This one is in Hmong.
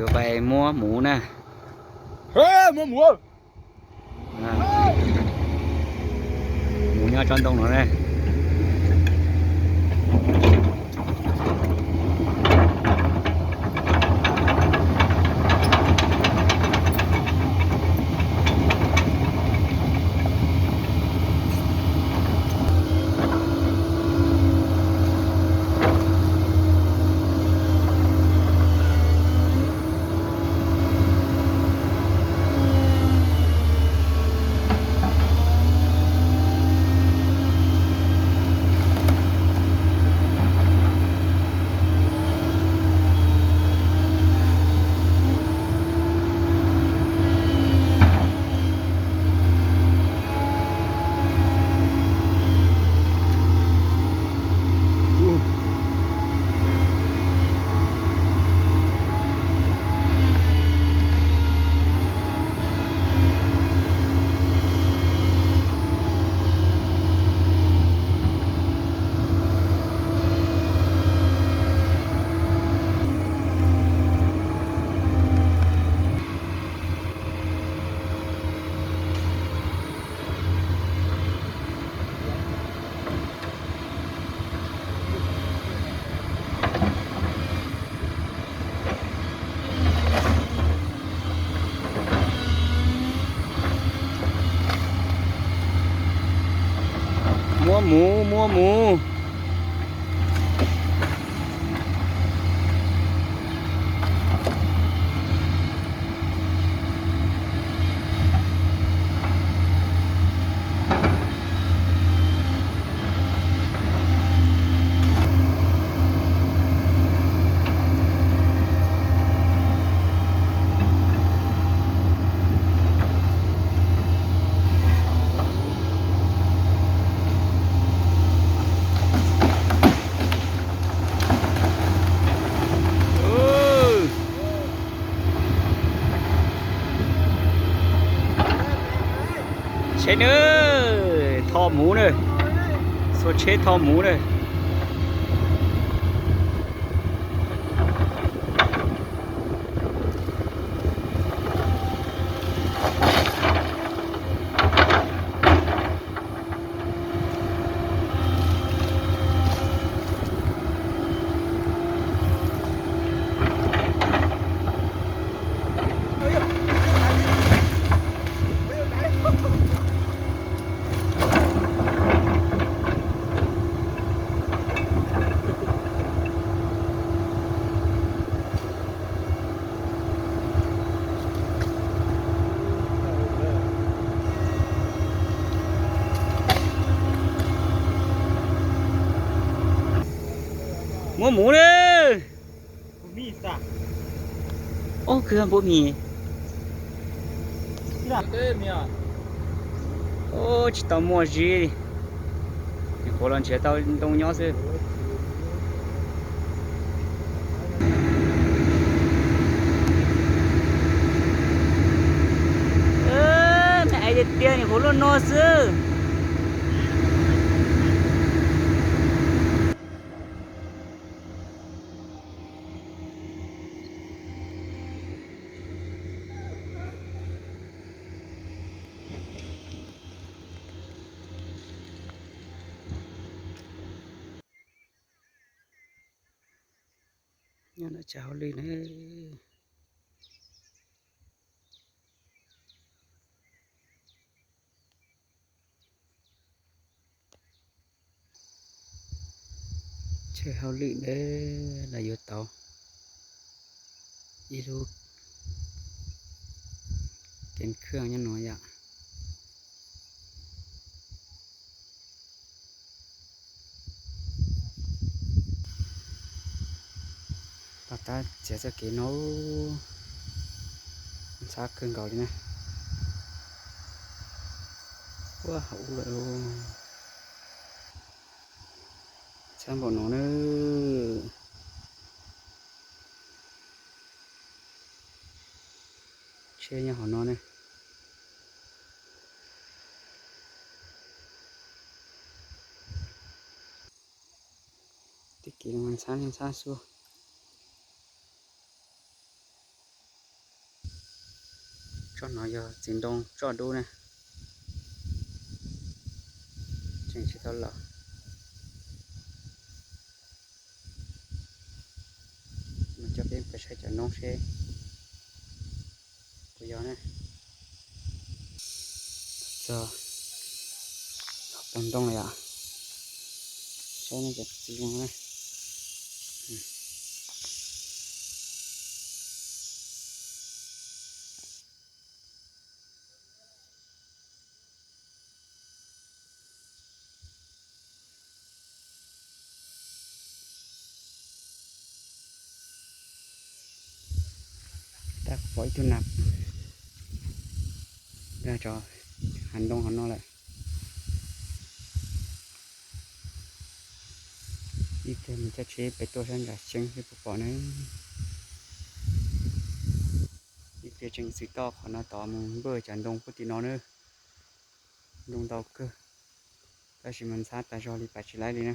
Yuav pais muab muv na. Muab muv. Mus nyob tsob ntoo no ne. Muab muv, muab muv. Tsheb na, tho muv na, xuas tsheb tho muv na. Muab muv na. Ob kawg npua mis. Tsis tau muaj zib li. Nyuam qhuav los nrhiav tau ntoo nyob xwb. Me aiv tiag tiag, nyuam qhuav luaj no xwb. Nyob ntawm tshav hauj lwm ne. Tshav hauj lwm ne, lawv yuav tau ib lub kev khwj nyob no yom. Los tab txiav txoj kev no, ntxhab kawg nkaus li na. Ua hav ub lawm, ntxhab npaum no na. Tsheb nyob hauv no ne. Tib kev ntxhab ntxhab xwb. Tsob no yog txiv ntoo tsoj dub na, tseem tsis tau los. Mus coj peb pais saib cov ntoo seb puas yog na. Txog pog ntoo lawm yom. Saib nej cov txiv zoo na. Tab pom ib tug nas nkag rau hav ntoo hauv no lawm. Ib pliag mus caij tsheb pem tuaj sab nram xeev seb puas pom na. Ib pliag tseem txwm toj qhov no tod mus npaj cov ntoo puag tim no na. Ntoo ntau kawg, tab sis mas ntxhab tas zog li pais tsis laib li na.